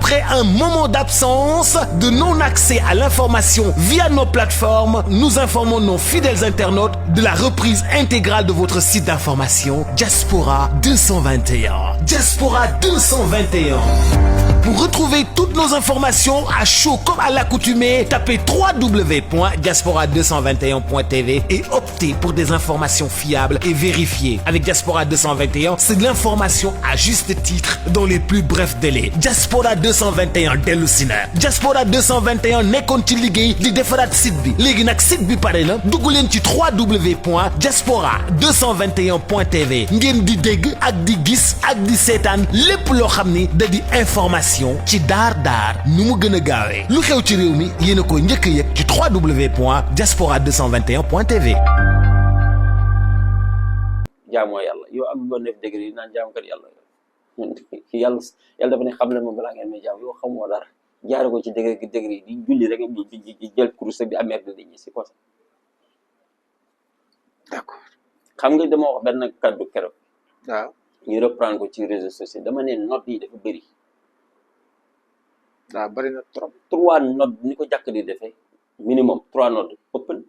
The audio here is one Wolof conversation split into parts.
Après un moment d'absence, de non-accès à l'information via nos plateformes, nous informons nos fidèles internautes de la reprise intégrale de votre site d'information Diaspora 221. Diaspora 221. Pour retrouver toutes nos informations à chaud comme à l'accoutumée, tapez www.diaspora221.tv et optez pour des informations fiables et vérifiées. Avec Diaspora 221, c'est de l'information à juste titre dans les plus brefs délais. Diaspora 221 dellu si na. Diaspora 221 nekkoon ci liggéey di defaraat site bi léegi nag site bi pare na dugg leen ci www.diaspora221.tv ngeen di dégg ak di gis ak di seetaan lépp loo xam ni da di information ci daar nu mu gën a gaawee lu xew ci réew mi yéen a ko njëkk a yëg ci www.diaspora221.tv. jaamoo yàlla yow ak nga def degré naan jaamkat yàlla yàlla dafa ne xam leen ma balaa ngeen may jaam yow xamoo dara jaare ko ci degré di julli rek di jël kurus bi amer de ñi c'est quoi ça. D'accord. xam nga dama wax benn kaddu keroog. waaw ñu reprendre ko ci réseaux sociaux dama ne note yi dafa bëri. waaw bëri na trop. 3 notes ni ko jàkk di defee minimum 3 notes open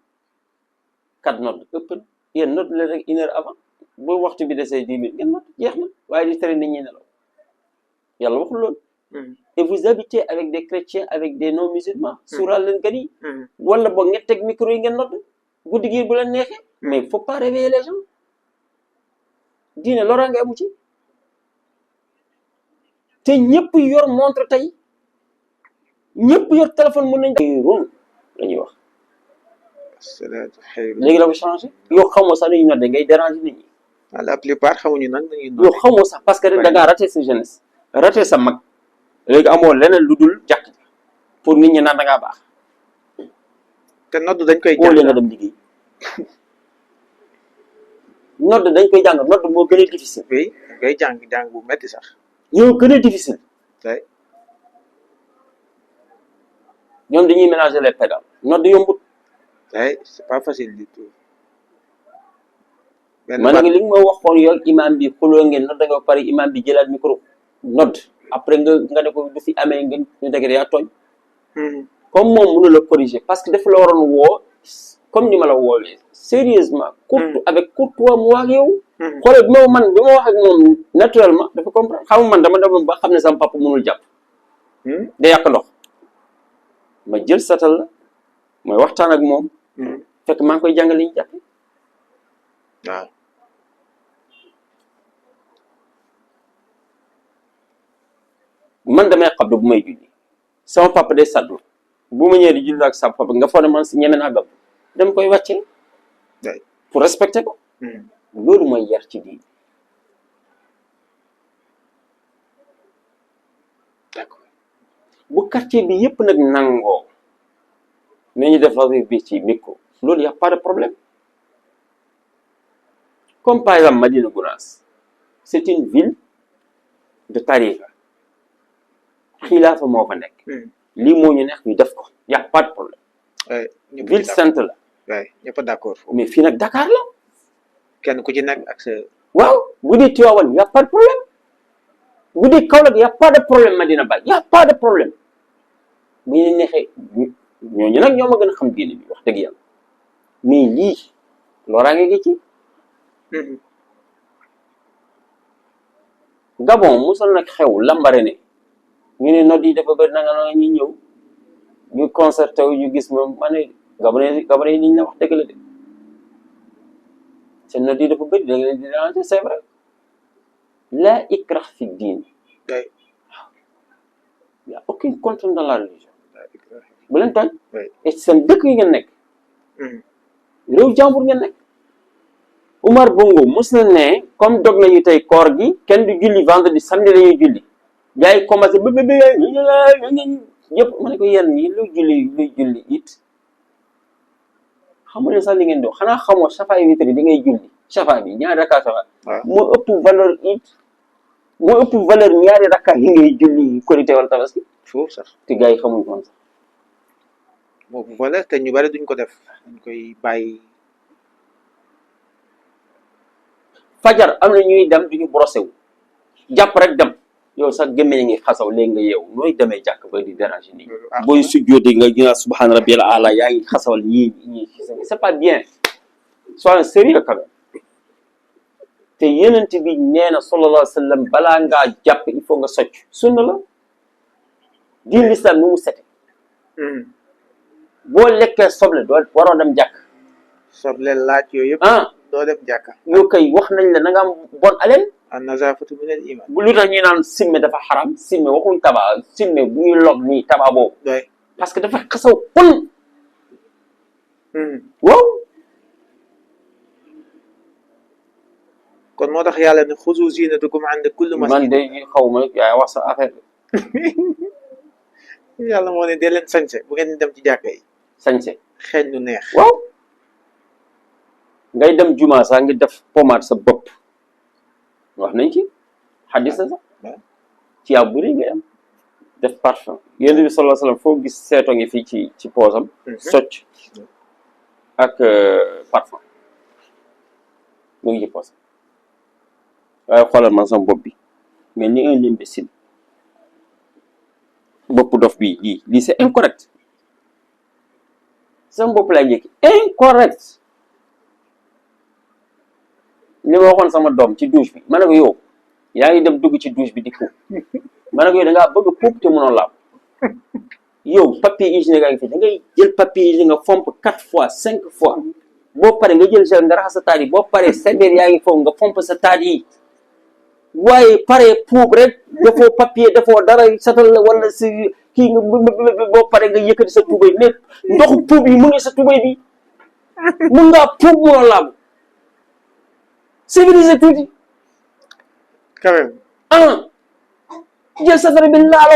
4 notes open yéen note la rek 1 heure avant bu waxtu bi desee 10 minutes ngeen note jeex na waaye di tere nit ñi nelaw yàlla waxul loolu. Et vous habitez avec des chrétiens avec des non musulmans. Sural leen kat yi. wala boog ngeen teg micro yi ngeen note guddi gi bu leen neexee. mais il faut pas réveiller les gens. diine loraange amu ci te ñëpp yor montre tey. ñëpp yor téléphone mën nañ xayrun la ñuy wax léegi la ko changé yow xamoo sax nañu nodde ngay déranger nit ñi la plupart xamuñu nag dañuy yow xamoo sax parce que da ngaa raté sa jeunesse raté sa mag léegi amoo leneen lu dul jàkk pour nit ñi naan da ngaa baax te nodd dañ koy jàng nga dem liggéey nodd dañ koy jàng nodd moo gën a difficile oui dañ koy jàng bu metti sax yow gën a difficile ñoom dañuy mélanger les pédales nodd yombut. c'est pas facile du tout. man nag li nga ma waxoon yow imam bi xuloo ngeen nodd nga pare imam bi jëlaat micro nodd après nga ne ko du fi amee ngeen ñu dégg yaa tooñ. comme moom mënu la corriger parce que dafa la waroon woo comme ni ma la woowee sérieusement. avec courtois mu wax yow. xoolal bi ma wax ak moom naturellement dafa comprendre xam man dama demoon ba xam ne sama papa mënul jàpp. day yàq ndox. ma jël satal la mooy waxtaan ak moom. fekk maa ngi koy jàngale ñu jàppe waaw. man damay xabdu bu may julli sama papa day saddu bu ma ñëwee di julli ak sa papa nga foog ne man si ñeme naa gab dama koy wàccee. pour respecter ko. loolu mooy yar ci diin. bu quartier bi yëpp nag nangoo ne ñu def revue bi ci micro loolu y a pas de problème comme par exemple Madina Gounass c'est une ville de tariqa xilaafa moo fa nekk lii moo ñu neex ñu def ko y a pas de problème ville sainte la ñëpp d'accord mais fii nag Dakar la kenn ku ci nekk ak sa waaw bu dee Tivaouane y a pas de problème bu dee Kaolack y a pas de problème Madina Baye y a pas de problème bu ñu neexee ñooñu nag ñoo ma gën a xam diine bi wax dëgg yàlla mais lii loraange gi ci. Gabon musal nag xew lambare ne ñu ne nodd yi dafa bëri na nga ñu ñëw ñu concerté wu ñu gis moom ma ne Gabon yi niñ la wax dëgg la de seen nodd yi dafa bëri da nga leen di déranger c'est vrai la ikrah fi diin y a aucune contrainte dans la religion bu leen tooñ et seen dëkk yi ngeen nekk réew jàmbur ngeen nekk Umar Bongo mos na ne comme dog nañu tey koor gi kenn du julli vendredi samedi la ñuy julli gars yi commencé ba yëpp ma ne ko yéen ñi luy julli it xamu ne sax li ngeen do xanaa xamoo safa yi witri di ngay julli safa bi ñaari rakka safa moo ëpp valeur it moo ëpp valeur ñaari rakka yi ngay julli korité wala tabaski foofu sax te gars yi xamuñ ko sax moo valeur te ñu bari duñ ko def dañ koy bàyyi fajar am na ñuy dem duñu brossé wu jàpp rek dem yow sax gémmeñ ngi xasaw léegi nga yeewu nooy demee jàkk ba di déranger nii booy sujjóoti nga gina subhaana rabbiyal aala yaa ngi xasawal ñii c'est pas bien sois sérieux quand même te yenent bi nee na sallallahu alayhi wa sallam balaa ngaa jàpp il faut nga socc sunna la diin l'islam nu mu sete boo lekkee soble doo waroo dem jàkk soble laaj yooyu yëpp doo dem jàkka yow kay wax nañ la na nga am bon haleine an-nazaafatu min al-iman bu lu tax ñuy naan simme dafa xaram simme waxuñ taba simme bu ñuy log nii taba boobu parce que dafa xasaw xul waaw kon moo tax yàlla ne xuzu zinatakum inda kulli masjid man de xaw ma yaay wax sa affaire yàlla moo ne dee leen sañse bu ngeen dem ci jàkka yi sañse xeeñ lu neex waaw ngay dem juma sax ngi def pommade sa bopp wax nañ ci xadis la sax ci yaa bëri ngay am def parfum yonent bi sallallahu alayhi wasallam foo gis seeto ngi fii ci poosam socc ak parfum mu ngi ci poosam waaye xoolal man sama bopp bi mais ni un imbécile bopp dof bii lii c'est incorrect sama bopp laa njëkki incorrect li ma waxoon sama doom ci douche bi ma ne ko yow yaa ngi dem dugg ci douche bi di puub ma ne ko yow da ngaa bëgg puub te mënoo laab yow papier hygiénique gaa ngi fi da ngay jël papier hygiénique nga fomp 4 fois 5 fois boo paree nga jël gel nga raxas sa taat yi boo paree serviette yaa ngi foofu nga fomp sa taat yi waaye paree puub rek dafoo papier dafoo dara satal la wala si kii nga boo paree nga yëkkati sa tubay mais ndoxu puub yi mu ngi sa tubay bi mun ngaa puub mënoo laab civilisé tuuti quand même jël safara bi laalo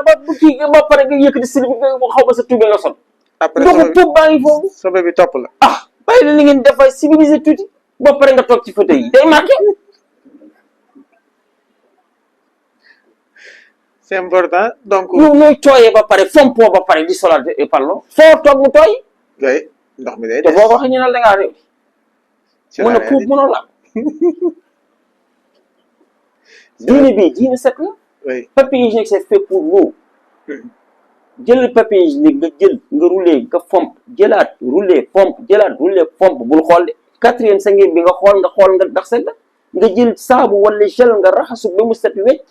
ba bu kii ba pare nga yëkkati silib xaw ma sa tubay nga sol après ndoxu puub baa ngi foofu sobe bi topp la bàyyi la li ngeen dafay civilisé tuuti ba pare nga toog ci fauteuil yi day marqué c'est important donc yow nooy tooyee ba pare fompoo ba pare di solaat panlo foo toog mu tooy day ndox mi day te boo ko waxee ñu ne da ngaa réew mun a puub mënoo la diine bii diine set la papier hygiénique c'est fait pour nous jël papier hygiénique nga jël nga roulé nga fomp jëlaat roulé fomp jëlaat roulé fomp bul xool de 4e 5e bi nga xool nga ndax set la nga jël saabu wala gel nga raxasu ba mu set wecc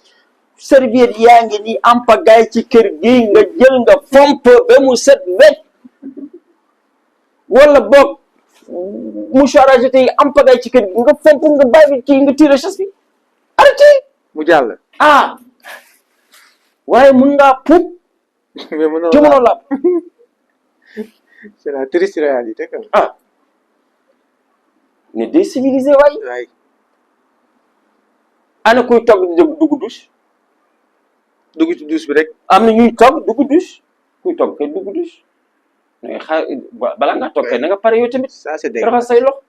serviette yaa ngi nii am pagaay ci kër gi nga jël nga fomp ba mu set wecc wala boog mouchoir à jeter yi am pagaay ci kër gi nga fomp nga bàyyi kii nga tiré chasse bi arrêté mu jàll waaye mun ngaa puub mais mënoo te mënoo laab c'est la triste réalité quand même ne décivilisé waay ana kuy togg di dugg douche dugg ci douche bi rek am na ñuy togg dugg douche kuy togg kay dugg douche ngay xaar balaa ngaa togg kay na nga pare yow tamit ça c'est raxas say loxo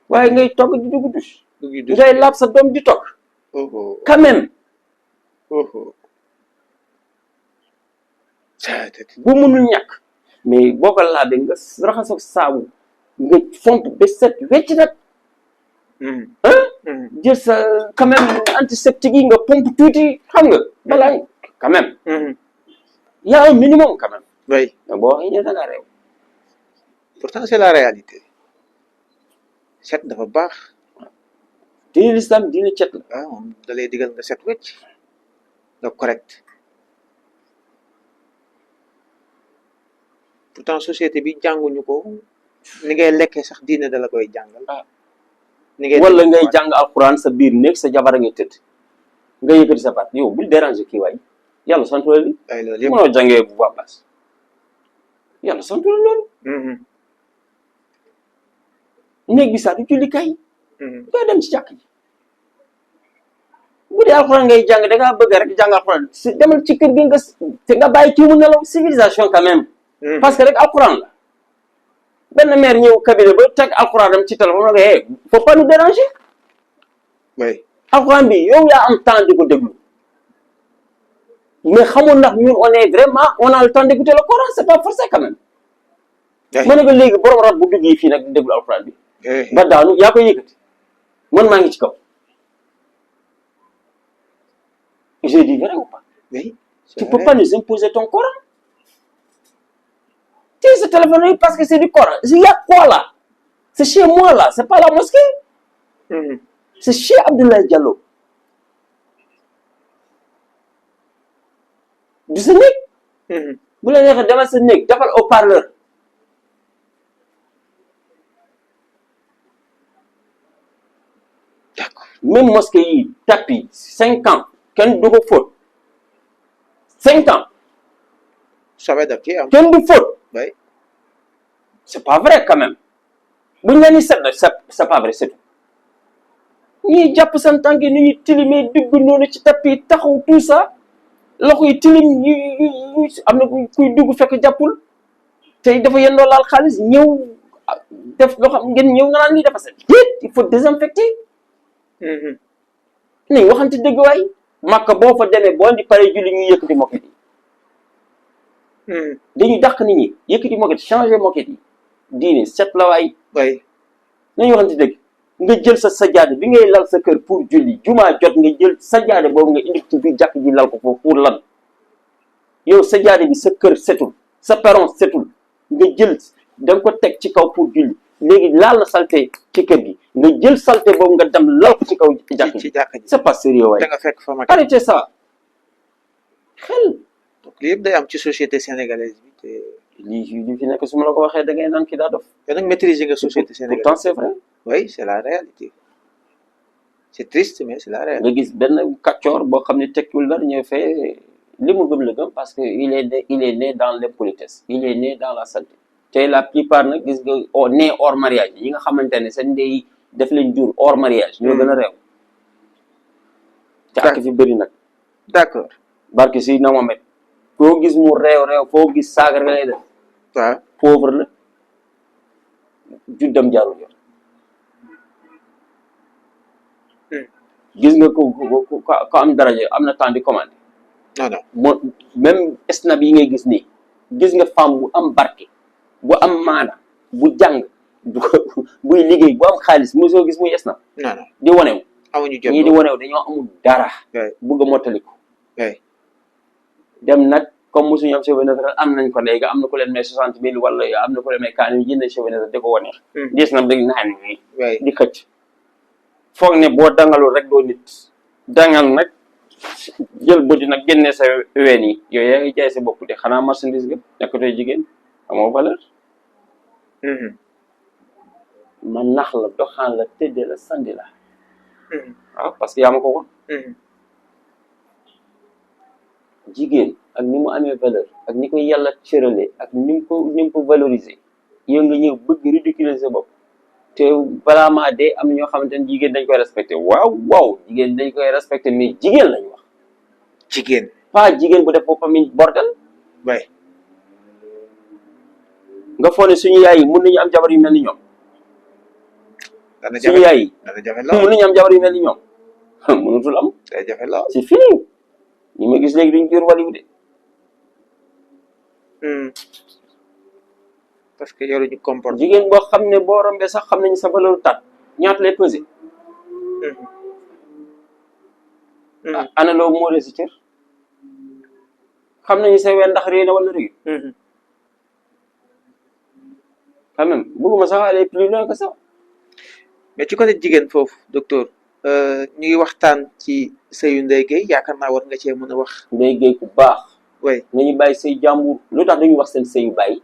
waaye ngay togg di dugg douche douche ngay laab sa doom di togg quand même bu mënul ñàkk mais boo ko laabee nga raxas ak saabu nga fomp ba set wecc nag jël sa quand même antiseptique yi nga pompe tuuti xam nga balaa quand même y a un minimum quand même oui mais boo waxee ne da nga réew pourtant c'est la réalité set dafa baax diine l'islam diine cet la moom da lay digal nga set wecc nga correct pourtant société bi jànguñu ko ni ngay lekkee sax diine da la koy jàngal ni ngay wala ngay jàng alxuraan sa biir néeg sa jabar a ngay tëdd nga yëkkati sa baat yow bul déranger kii waay yàlla sant la li loolu yëpp mënoo jàngee bu baax baas yàlla sant la loolu néeg bi sax du jullikaay nga dem ci jàkk ji bu dee alxuraan ngay jàng da ngaa bëgg rek jàng alxuraan si demal ci kër gi nga te nga bàyyi kii mu nelaw civilisation quand même parce que rek alxuraan la benn maire ñëw cabinet ba teg alxuraanam ci téléphone nga faut pas nous déranger alxuraan bi yow yaa am temps di ko déglu mais xamul ndax ñun on est vraiment on a le temps d'écouter le Coran c'est pas forcé quand même ma ne ko léegi borom rat bu duggee fii nag di déglu alxuraan bi ba daanu yaa koy yëkkati man maa ngi ci kaw Je dis vrai ou pas? Oui. Tu peux pas nous imposer ton Coran. Tu sais, ce téléphone parce que c'est du Coran. Il y a quoi là? C'est chez moi là, c'est pas la mosquée. C'est chez Abdoulaye Diallo. Du sa néeg. bu la neexee demal sa néeg defal haut-parleur. D'accord. Même mosquée yi tapis 5 ans kenn du ko fóot 5 ans Ça va d'habitude. kenn du fóot. Oui. C'est pas vrai quand même. buñ la ni set na c'est pas vrai c'est tout. ñuy jàpp seen tànk yi ni ñuy tilimee dugg noonu ci tapis taxaw tout ça loxo yi tilim yu am na kuy dugg fekk jàppul tey dafa yendoo laal xaalis ñëw def loo xam ngeen ñëw nga naan lii dafa set. déet il faut désinfecter. nañ waxante dëgg waay. Makka boo fa demee boo di pare julli ñuy yëkkati moquette yi. dañuy dàq nit ñi yëkkati moquette changer moquette yi. diine set la waay. Oui. nañ waxante dëgg. nga jël sa sajaade bi ngay lal sa kër pour julli jumaa jot nga jël sajaade boobu nga indi ci biir jàkk ji lal ko foofu pour lan yow sajaade bi sa kër setul sa perron setul nga jël da nga ko teg ci kaw pour julli léegi laal na salte ci kër gi nga jël salte boobu nga dem lal ko ci kaw jàkk ji c'est pas sérieux waay. da nga fekk fa mag. arrêtez ça xel. donc lii yëpp day am ci société sénégalaise bi te. lii fi nekk su ma la ko waxee da ngay naan kii daa dof. yow nag maîtriser nga société sénégalaise. pourtant c'est vrai. Oui, c'est la réalité. C'est triste, mais c'est la réalité. nga gis benn kàccoor boo xam ne tekkiwul dara ñëw fee li mu gëm la gëm parce que il est né dans l'impolitesse il est né dans la saleté te la plupart nag gis nga né hors mariage yi nga xamante ne seen ndey def leen jur hors mariage ñoo gën a réew te ak fi bëri nag D'accord. barke si na Mohamed koo gis mu réew foo gis saaga nga lay def waaw pauvre la juddam jaarul yoon gis nga ko am daraja am na temps di commandé. non non moo même snap yi ngay gis nii gis nga femme bu am barke bu am maana bu jàng buy liggéey bu am xaalis mosoo gis muy snap. non non di wanew amuñu jot ñii di wanew dañoo amul dara. bëgg a mottaliku. dem nag comme mosuñu am cheveux naturel am nañ ko léegi am na ku leen may 60 000 wala am na ku leen may 40 000 jënd cheveux naturel di ko wane. di snap dañ naan di xëcc. foog ne boo dangalul rek doo nit dangal nag jël bëdi nag génne sa ween yi yooyu yaa ngi jaay sa bopp de xanaa marchandise ga nekkatoo jigéen amoo valeur. ma nax la doxaan la tëdde la sandi la. waaw parce que yaa ma ko woon. jigéen ak ni mu amee valeur ak ni ko yàlla cëralee ak ni mu ko valoriser yow nga ñëw bëgg ridiculiser sa bopp. te balaa maa dee am na ñoo xamante ne jigéen dañ koy respecté waaw jigéen dañ koy respecté mais jigéen lañ wax. jigéen. pas jigéen bu def boppam mi bordel. oui. nga foog ne suñu yaay yi mun nañu am jabar yu mel ni ñoom. dana suñu yaay yi dana jafe lool mun nañu am jabar yu mel ni ñoom mënutul am. day jafe lool. c'est fini ñi ma gis léegi duñ jur waliwu de. parce que yoruñu comportement. jigéen boo xam ne boo rombee sax xam nañu sa valeur tat ñaata lay pesé. ana loo moo si cër xam nañu sa ween ndax réy na wala réy. quand même bëgguma sax aller plus loin que ça. mais ci côté jigéen foofu docteur ñu ngi waxtaan ci sëyu Ndeye Gueye yaakaar naa war nga cee mën a wax. Ndeye Gueye ku baax. oui nañu bàyyi sëy jàmbur lu tax duñu wax seen sëyu bàyyi.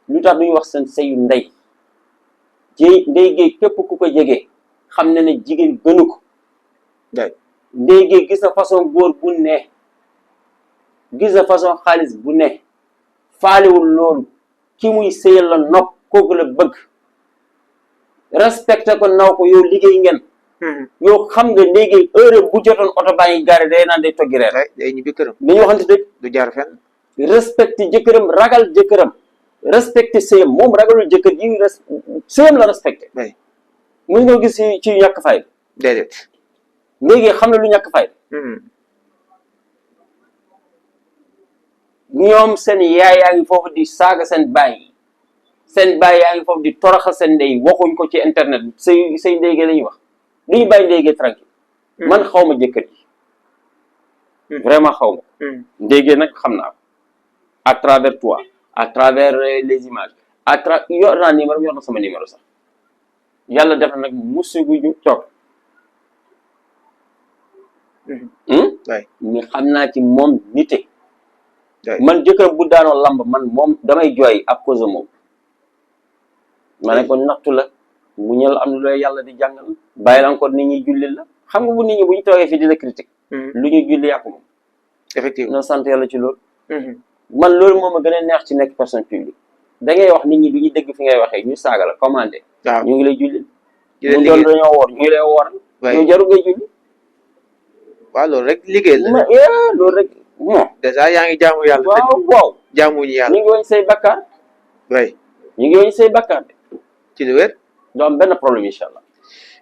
lu tax duñu wax seen sëyu ndey Ndeye Gueye képp ku ko jege xam na ne jigéen gënu ko. Ndeye Gueye gis na façon góor bu ne gis na façon xaalis bu ne faalewul loolu ki muy sëyal la nopp kooku la bëgg respecté ko naw ko yow liggéey ngeen. yow xam nga Ndeye Gueye heure bu jotoon oto baa ngi garé day naan day toggi reer. day ñibbi këram. dañu waxante dëgg. du jaar fenn. respecté jëkkëram ragal jëkkëram. respecté sëyam moom ragalul jëkkër ji sëyam la respecté. oui. mën nga gis ci ñàkk fayda. déedéet. léegi xam na lu ñàkk fayda. ñoom seen yaay yaa ngi foofu di saaga seen baay yaa ngi foofu di toroxal seen ndey waxuñ ko ci internet say Ndeye Gueye la ñuy wax duñu bàyyi Ndeye Gueye tranquille man xaw ma jëkkër ji vraiment xaw ma ndéggee nag xam naa ko à travers toi à travers les images à travers yor naa numéro yor na sama numéro sax yàlla def na nag musugu ñu toog mais xam naa ci moom nite man jëkkër bu daanoo lamb man moom damay jooy à cause de moom ma ne ko nattu la mu ñël am lu yàlla di jàngal bàyyi la encore nit ñi julli la xam nga bu nit ñi bu ñu toogee fii di la critique lu ñu julli yàqu moom effectivement na sant yàlla ci loolu man loolu moom a gën a neex ci nekk personne publique da ngay wax nit ñi du ñu dégg fi ngay waxee ñu saaga la commandé ñu ngi lay julli mu doon dañoo woor ñu ngi lay woor ñu jaru ngay julli waaw loolu rek liggéey la loolu rek bon dèjà yaa ngi jaamu yàlla waaw jaamuñu yàlla ñu ngi woñ say bakkaar ñu ngi woñ say bakkaar de ci lu wér doo am benn problème incha allah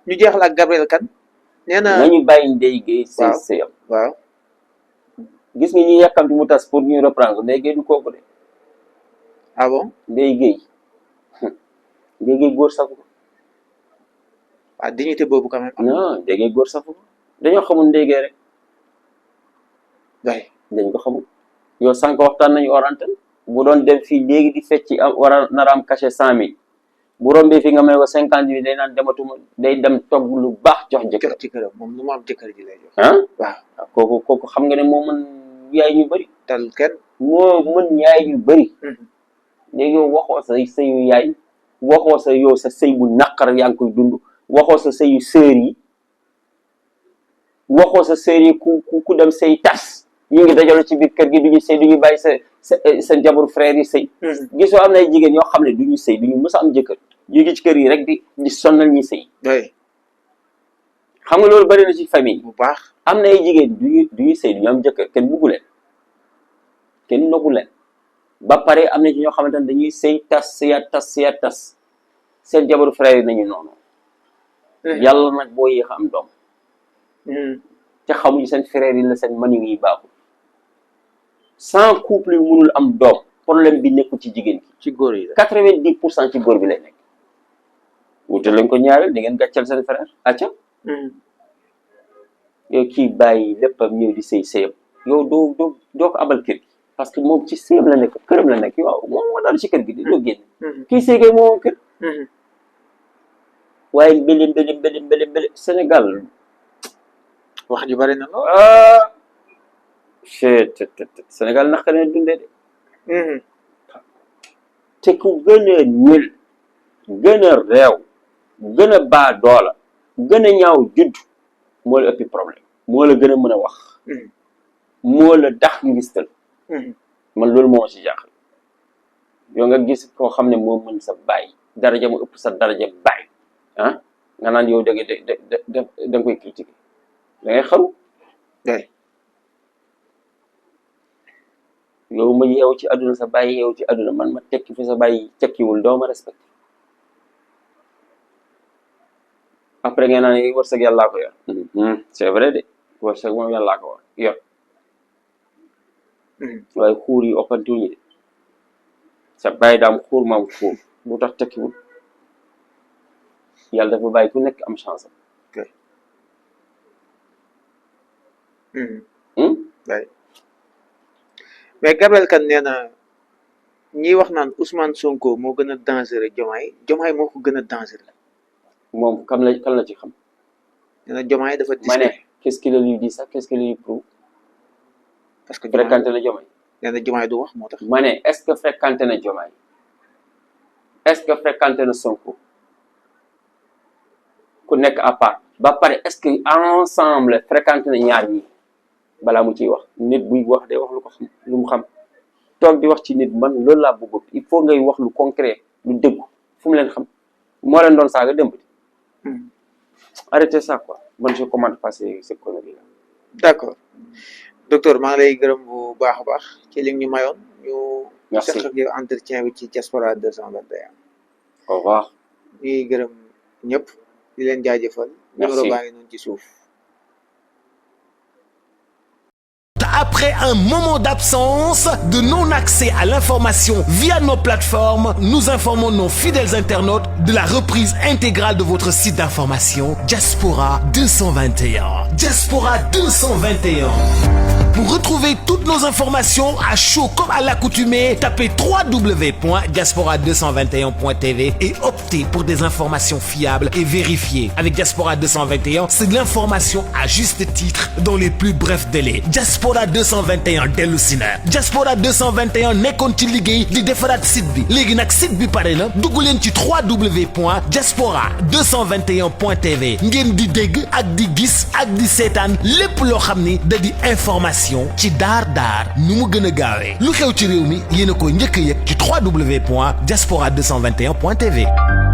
ñu jeexal ak Gabriel Kane nee na nañu bàyyi Ndeye Gueye say sëyam waaw gis nga ñuy yàkkamti mu tas pour ñu reprendre Ndeye Gueye du kooku de ah bon Ndeye Gueye Ndeye Gueye góor safu ko waaw dignité boobu quand même non Ndeye Gueye góor safu ko dañoo xamul Ndeye Gueye rek dañ ko xamul yow sànq waxtaan nañu orante bu doon dem fii léegi di fecci am war a nar am cachet 100 000 bu rombee fi nga may ko 50 000 day naan dematuma day dem togg lu baax jox jëkkër ci këram moom lu mu am jëkkër ji lay jox waaw kooku xam nga ne moo mën yaay ñu bëri tal kenn moo mën yaay ñu bëri léegi yow waxoo sa sëyu yaay waxoo sa yow sa sëy bu naqar yaa ngi koy dund waxoo sa sëyu sœur yi waxoo sa sœur yi ku dem sëy tas ñu ngi dajalo ci biir kër gi duñu sëy duñu bàyyi sa jabaru frère yi sëy gisoo am na ay jigéen yoo xam ne duñu sëy duñu mës a am jëkkër ñu ngi ci kër yi rek di sonnal ñi sëy xam nga loolu bari na ci famille bu baax am na ay jigéen duñu sëy duñu am jëkkër kenn buggu leen kenn noggu leen ba pare am na ci ñoo xamante ne dañuy sëy tas sëyaat seen jabaru frère yi nañu noonu yàlla nag boo yéex am doom te xamuñu seen frère yi la seen mani yi baaxul sans couple yu mënul am doom problème bi nekkul ci jigéen gi ci góor yi 90% ci góor bi lay nekk wute lañ ko ñaareel di ngeen gàccal seen frère acca yow kii bàyyi léppam ñëw di sëyam yow doo ko abal kër gi parce que moom ci sëyam la nekk këram la nekk yow moom moo daal ci kër gi di doo génn kii sëy kay moom kër waaye mbeli Sénégal wax ji bari na lool Sénégal naka la dundee de te ku gën a ñël gën a réew gën a baa doola gën a ñaaw judd moo la ëppi problème moo la gën a mën a wax moo la dax ngistal man loolu moo ci jaaxal yow nga gis koo xam ne moo mën sa baay daraja mu ëpp sa daraja baay nga naan yow da nga koy critiquer da ngay xaru yow ma yeew ci àdduna sa bàyyi yeew ci àdduna man ma tekki fi sa bàyyi tekkiwul doo ma respecté après ngeen naan wërsëg yàllaa ko yor c'est vrai de wërsëg moom yàllaa ko yor waaye xuur yi oppantuñu de sa bàyyi daam xuur maam xuur bu tax tekkiwul yàlla dafa bàyyi ku nekk am chance mais Gabriel Kane nee na ñiy wax naan Ousmane Sonko moo gën a dangereux Diomaye moo ko gën a dangereux moom kan la ci xam nee na Diomaye dafa ma ne qu'est-ce qu'il lui dit ça qu'est-ce qu'il lui prouve parce que fréquenté na Diomaye nee na Diomaye du wax moo tax ma ne est-ce que fréquenté na Diomaye est-ce que fréquenté na Sonko ku nekk à part ba pare est-ce que ensemble fréquenté na ñaar ñi balaa mu ciy wax nit buy wax day wax lu ko xam lu mu xam toog di wax ci nit man loolu laa bëgg il faut ngay wax lu concret lu dëggu fu mu leen xam moo leen doon saaga démb arrêtez ça quoi man je commande pas ces conneries là. D'accord docteur maa ngi lay gërëm bu baax a baax ci li ñu mayoon ñu. merci seq ak yow entretien bi ci Diaspora 221. au revoir. ñuy gërëm ñëpp di leen jaajëfal. merci numéro baa ngi noonu ci suuf. Après un moment d'absence, de non-accès à l'information via nos plateformes, nous informons nos fidèles internautes de la reprise intégrale de votre site d'information Diaspora 221. Diaspora 221. Pour retrouver toutes nos informations à chaud comme à l'accoutumée, tapez www.diaspora221.tv et optez pour des informations fiables et vérifiées. Avec Diaspora 221, c'est de l'information à juste titre dans les plus brefs délais. Diaspora 221 dellu si na. Diaspora 221 nekkoon ci liggéey di defaraat site bi léegi nag site bi pare na dugg leen ci www.diaspora221.tv ngeen di dégg ak di gis ak di seetaan lépp loo xam ni da di information ci daar nu mu gën a gaawee lu xew ci réew mi yéen a ko njëkk a yëg ci www.diaspora221.tv.